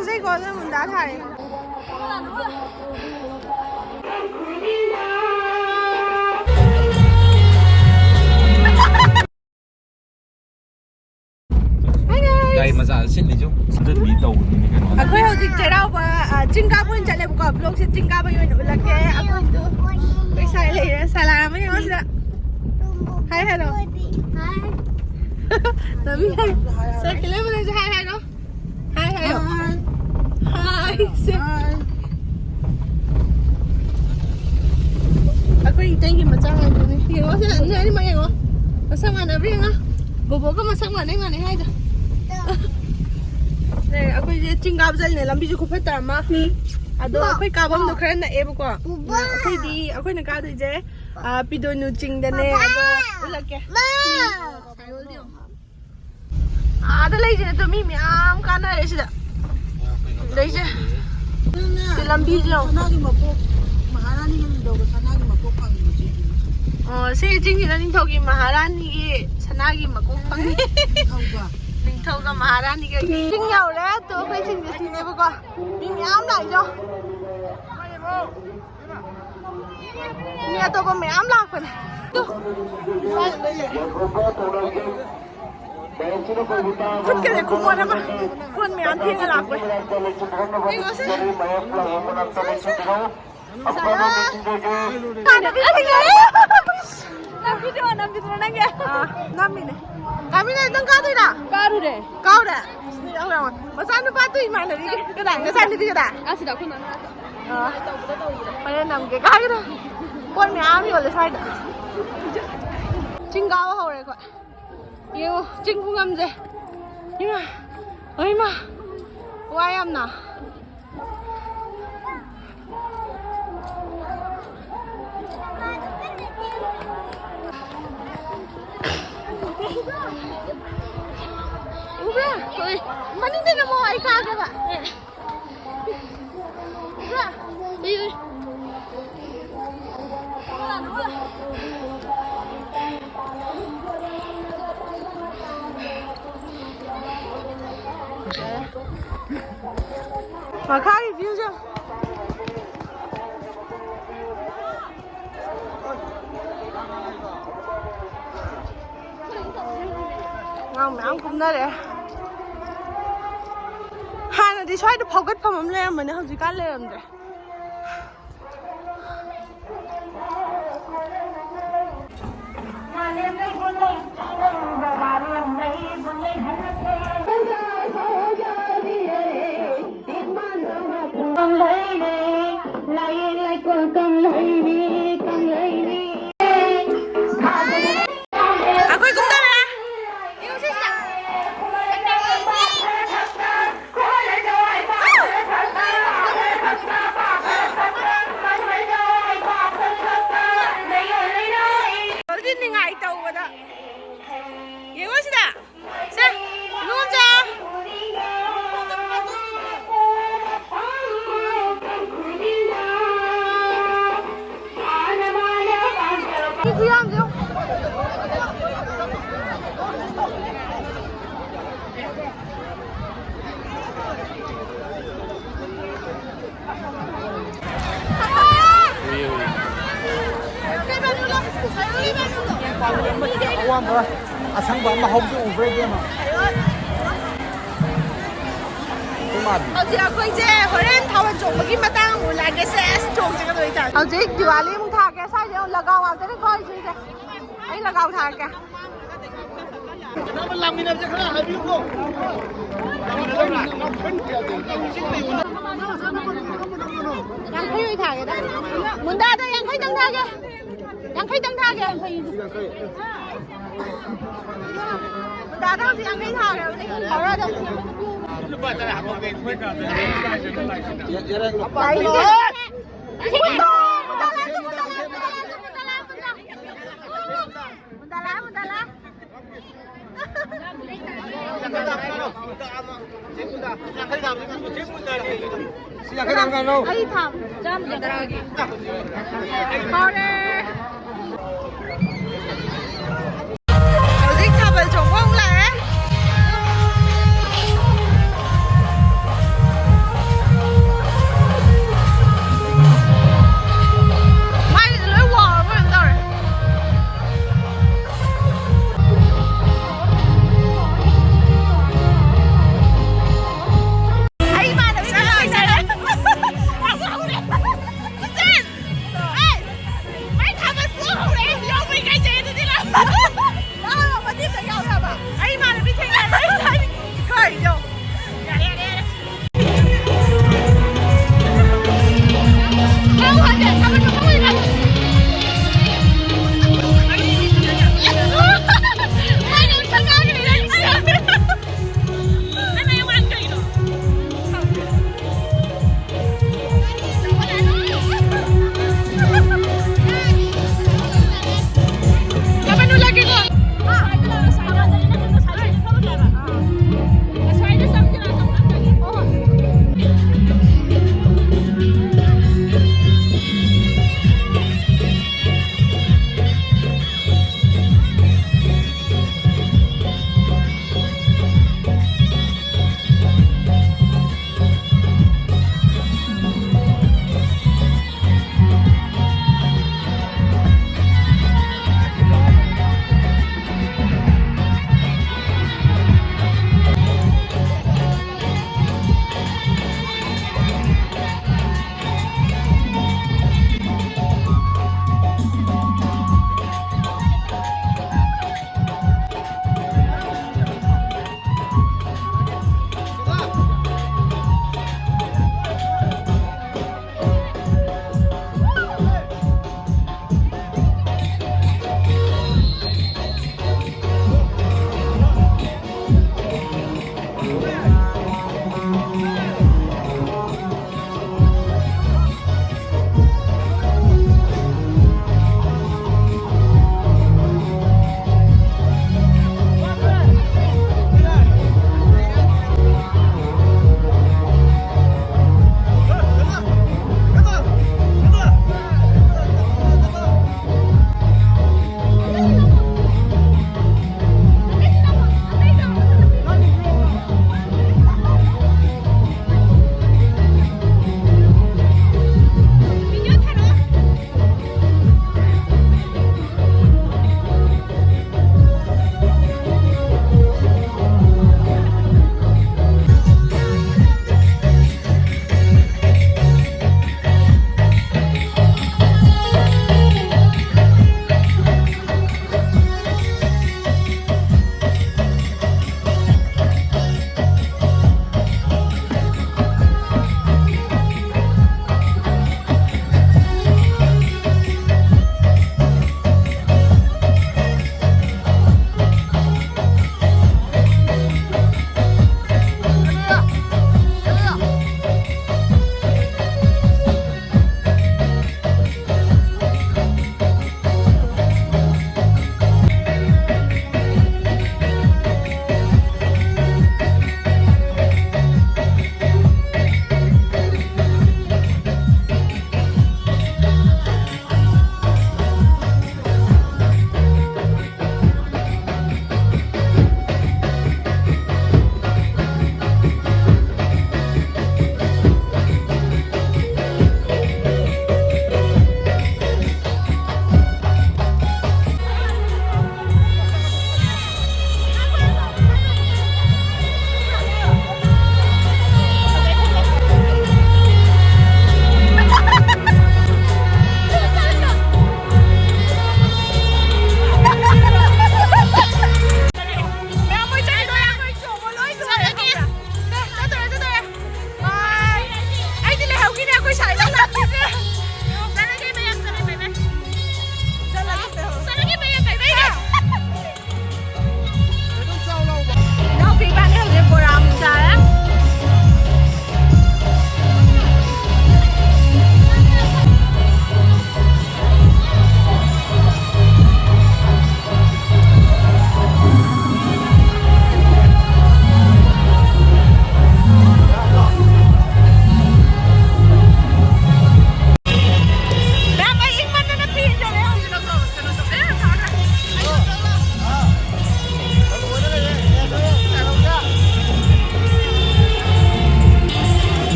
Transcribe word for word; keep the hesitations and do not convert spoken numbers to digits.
ꯉꯁꯤꯀꯣ ꯑꯗꯨꯝ ꯃꯨꯟꯗꯥ ꯊꯥꯔꯦ꯫ Hi guys! ꯒꯥꯔꯤ ꯃꯆꯥ ꯁꯤꯠꯂꯤꯁꯨ ꯁꯤꯗꯗꯤ ꯇꯧꯕꯅꯤꯅꯦ ꯀꯩꯅꯣ꯫ ꯑꯩꯈꯣꯏ ꯍꯧꯖꯤꯛ ꯆꯩꯔꯥꯎꯕ, ꯑ, ꯆꯤꯡ ꯀꯥꯕ ꯑꯣꯏꯅ ꯆꯠꯂꯦꯕꯀꯣ꯫ Vlogꯁꯦ ꯆꯤꯡ ꯀꯥꯕꯒꯤ ꯑꯣꯏꯅ ꯎꯠꯂꯛꯀꯦ꯫ ꯑꯩꯈꯣꯏ ꯁꯥꯏ ꯂꯩꯔꯦ꯫ ꯁꯥꯏ ꯂꯥꯛꯑꯝꯃ ꯌꯦꯡꯉꯣ ꯁꯤꯗ꯫ Hi ꯍꯥꯏꯔꯣ꯫ ꯅꯃꯤ ꯍꯥꯏ꯫ ꯁꯥꯏ ꯀꯤꯂꯣꯃꯤꯇꯔꯁꯦ hi ꯍꯥꯏꯔꯣ꯫ Hi ꯍꯥꯏꯌꯣ꯫ Hi꯫ Hi ꯁꯦ꯫ Hi꯫ ꯑꯩꯈꯣꯏ ꯏꯇꯩꯒꯤ ꯃꯆꯥ ꯉꯥꯛꯇꯅꯦ꯫ ꯌꯦꯡꯉꯣ ꯁꯤꯗ, ꯅꯣꯏ ꯑꯅꯤꯃꯛ ꯌꯦꯡꯉꯣ꯫ ꯃꯁꯛ ꯃꯥꯟꯅꯕ꯭ꯔꯥ ꯌꯦꯡꯉꯣ꯫ ꯕꯣꯕꯣꯒ ꯃꯁꯛ ꯃꯥꯟꯅꯩ ꯃꯥꯟꯅꯩ ꯍꯥꯏꯗꯣ꯫ ꯅꯦ, ꯑꯩꯈꯣꯏꯁꯦ ꯆꯤꯡ ꯀꯥꯕ ꯆꯠꯂꯤꯅꯦ, ꯂꯝꯕꯤꯁꯨ ꯈꯨꯐꯠꯇ ꯑꯃ꯫ ꯑꯗꯣ ꯑꯩꯈꯣꯏ ꯀꯥꯐꯝꯗꯣ ꯈꯔ ꯅꯛꯑꯦꯕꯀꯣ꯫ ꯑꯩꯈꯣꯏꯗꯤ, ꯑꯩꯈꯣꯏꯅ ꯀꯥꯗꯣꯏꯁꯦ, ꯑ, ꯄꯤꯗꯣꯏꯅꯨ ꯆꯤꯡꯗꯅꯦ꯫ ꯑꯗꯣ ꯎꯠꯂꯛꯀꯦ꯫ ꯁꯥꯏꯍꯣꯜꯗꯤ ꯌꯦꯡꯉꯣ꯫ ꯑꯥꯗ ꯂꯩꯁꯦ ꯅꯠꯇ꯭ꯔꯣ? ꯃꯤ ꯃꯌꯥꯝ ꯀꯥꯟꯅꯔꯦ ꯁꯤꯗ꯫ ꯂꯩꯁꯦ꯫ ꯁꯤ ꯂꯝꯕꯤꯁꯦ ꯌꯦꯡꯉꯣ꯫ ꯁꯅꯥꯒꯤ ꯃꯀꯣꯛ, ꯃꯍꯥꯔꯥꯅꯤꯒꯤ ꯅꯤꯡꯊꯧꯒ ꯁꯅꯥꯒꯤ ꯃꯀꯣꯛ ꯐꯪꯉꯤꯕ ꯆꯤꯡꯁꯤꯅꯤ꯫ ꯑꯣ, ꯁꯤ ꯆꯤꯡꯁꯤꯗ ꯅꯤꯡꯊꯧꯒꯤ ꯃꯍꯥꯔꯥꯅꯤꯒꯤ ꯁꯅꯥꯒꯤ ꯃꯀꯣꯛ ꯐꯪꯉꯤ꯫ ꯅꯤꯡꯊꯧꯒ꯫ ꯅꯤꯡꯊꯧꯒ ꯃꯍꯥꯔꯥꯅꯤꯒ꯫ ꯆꯤꯡ ꯌꯧꯔꯦ꯫ ꯑꯗꯣ ꯑꯩꯈꯣꯏ ꯆꯤꯡꯁꯦ ꯁꯤꯅꯦꯕꯀꯣ꯫ ꯃꯤ ꯃꯌꯥꯝ ꯂꯥꯛꯏꯗꯣ꯫ ꯃꯤ ꯑꯇꯣꯞꯄ ꯃꯌꯥꯝ ꯂꯥꯛꯄꯅꯦ꯫ ꯇꯨ꯫ ꯈꯨꯠꯀꯁꯦ ꯈꯨꯃꯣꯠ ꯑꯃ꯫ ꯀꯣꯟ ꯃꯌꯥꯝ ꯐꯦꯡꯉ ꯂꯥꯛꯄꯅꯦ꯫ ꯌꯦꯡꯉꯣꯁꯦ꯫ ꯁꯦ, ꯁꯦ꯫ ꯅꯪ video ꯅꯝꯃꯤꯗ꯭ꯔꯣ ꯅꯪꯒꯤ? ꯑꯥ, ꯅꯝꯃꯤꯅꯦ꯫ ꯀꯥꯃꯤꯅ, ꯅꯪ ꯀꯥꯗꯣꯏꯔꯥ? ꯀꯥꯔꯨꯔꯦ꯫ ꯀꯥꯎꯔꯦ? ꯃꯆꯥꯅꯨꯄꯥꯗꯨ ꯏꯃꯥꯟꯅꯕꯤꯒꯤ꯫ ꯀꯗꯥꯏ? ꯅꯆꯥꯅꯨꯄꯤ ꯀꯗꯥꯏ? ꯑꯁꯤꯗ ꯑꯩꯈꯣꯏ ꯃꯥꯅ꯫ ꯑꯥ꯫ ꯍꯣꯔꯦꯟ ꯅꯝꯒꯦ꯫ ꯀꯥꯒꯤꯅꯣ? ꯄꯣꯠ ꯃꯌꯥꯝ ꯌꯣꯜꯂꯦ ꯁ꯭ꯋꯥꯏꯗ꯫ ꯆꯤꯡ ꯀꯥꯕ ꯍꯧꯔꯦ ꯑꯩꯈꯣꯏ꯫ ꯌꯦꯡꯉꯣ, ꯆꯤꯡ ꯈꯨꯉꯝꯁꯦ꯫ ꯏꯃꯥ, ꯍꯣꯏ ꯏꯃꯥ, ꯋꯥꯏ ꯌꯥꯝꯅ꯫ ꯎꯕ꯭ꯔꯥ? ꯍꯣꯏ꯫ ꯃꯅꯤꯡꯗ ꯅꯝꯃꯣ, ꯑꯩ ꯀꯥꯒꯦꯕ꯫ ꯎꯕ꯭ꯔꯥ? ꯎꯏ, ꯎꯏ꯫ ꯃꯈꯥꯒꯤ ꯚ꯭ꯌꯨꯁꯦ꯫ ꯑꯉꯥꯡ ꯃꯌꯥꯝ ꯀꯨꯝꯅꯔꯦ꯫ ꯍꯥꯟꯅꯗꯤ ꯁ꯭ꯋꯥꯏꯗ ꯐꯥꯎꯒꯠꯐꯝ ꯑꯃ ꯂꯩꯔꯝꯕꯅꯦ, ꯍꯧꯖꯤꯛꯀꯥꯟ ꯂꯩꯔꯝꯗ꯭ꯔꯦ꯫ ꯑꯩꯈꯣꯏ ꯀꯨꯝꯊꯔꯦ꯫ ꯍꯧꯖꯤꯛ ꯅꯤꯡꯉꯥꯏ ꯇꯧꯕꯗ꯫ ꯌꯦꯡꯉꯣ ꯁꯤꯗ꯫ ꯁꯦ, ꯏꯕꯨꯡꯉꯣ ꯆꯥ꯫ ꯁꯤ ꯈꯨꯌꯥꯝꯁꯦ ꯌꯦꯡꯉꯣ꯫ ꯑꯋꯥꯡꯕ ꯑꯁꯪꯕ ꯑꯃ ꯍꯧꯕꯗꯨ ꯎꯕ꯭ꯔꯥ, ꯏꯕꯦꯝꯃ? ꯍꯧꯖꯤꯛ ꯑꯩꯈꯣꯏꯁꯦ ꯍꯣꯔꯦꯟ ꯊꯥꯕꯜ ꯆꯣꯡꯕꯒꯤ ꯃꯇꯥꯡ ꯑꯃꯨꯛ ꯂꯥꯛꯀꯦꯁꯦ꯫ ꯑꯁ, ꯆꯣꯡꯁꯦ ꯀꯩꯗꯧꯔꯤ ꯇꯥꯔꯦ? ꯍꯧꯖꯤꯛ ꯗꯤꯋꯥꯂꯤ ꯑꯃꯨꯛ ꯊꯥꯒꯦ꯫ ꯁ꯭ꯋꯥꯏꯗ ꯌꯦꯡꯉꯨ, ꯂꯒꯥꯎ ꯉꯥꯛꯇꯅꯤꯀꯣ ꯏꯁꯤꯡꯁꯦ꯫ ꯑꯩ ꯂꯒꯥꯎ ꯊꯥꯔꯛꯀꯦ꯫ ꯂꯥꯛꯃꯤꯟꯅꯕꯁꯦ ꯈꯔ ꯍꯥꯏꯕꯤꯌꯨꯀꯣ꯫ ꯌꯥꯡꯈꯩ ꯑꯣꯏ ꯊꯥꯒꯦꯗ꯫ ꯃꯨꯟꯗꯥꯗ ꯌꯥꯡꯈꯩꯗꯪ ꯊꯥꯒꯦ꯫ ꯌꯥꯡꯈꯩꯗꯪ ꯊꯥꯒꯦ꯫ ꯃꯨꯟꯗꯥꯗ ꯍꯧꯖꯤꯛ ꯌꯥꯡꯈꯩ ꯊꯥꯈ꯭ꯔꯕꯅꯦ꯫ ꯍꯧꯔ ꯑꯗꯨꯝ꯫ ꯂꯨꯄꯥ ꯇꯔꯥ ꯍꯥꯞꯄꯛꯀꯦ꯫ ꯂꯥꯛꯏꯅꯦ꯫ ꯃꯨꯟꯗꯥ ꯂꯥꯛꯑꯦ, ꯃꯨꯟꯗꯥ ꯂꯥꯛꯑꯦ, ꯃꯨꯟꯗꯥ ꯂꯥꯛꯑꯦ, ꯃꯨꯟꯗꯥ ꯂꯥꯛꯑꯦ꯫ ꯃꯨꯟꯗꯥ ꯂꯥꯛꯑꯦ, ꯃꯨꯟꯗꯥ ꯂꯥꯛꯑꯦ꯫ ꯁꯤ ꯌꯥꯡꯈꯩ ꯊꯥꯕ ꯀꯩꯅꯣ? ꯑꯩ ꯊꯥꯕ꯫ ꯆꯥꯝꯃꯒ ꯇꯔꯥꯒꯤ꯫ ꯍꯧꯔꯦ꯫ ꯍꯧꯖꯤꯛ ꯊꯥꯕꯜ ꯆꯣꯡꯕ ꯑꯃꯨꯛ ꯂꯥꯛꯑꯦ꯫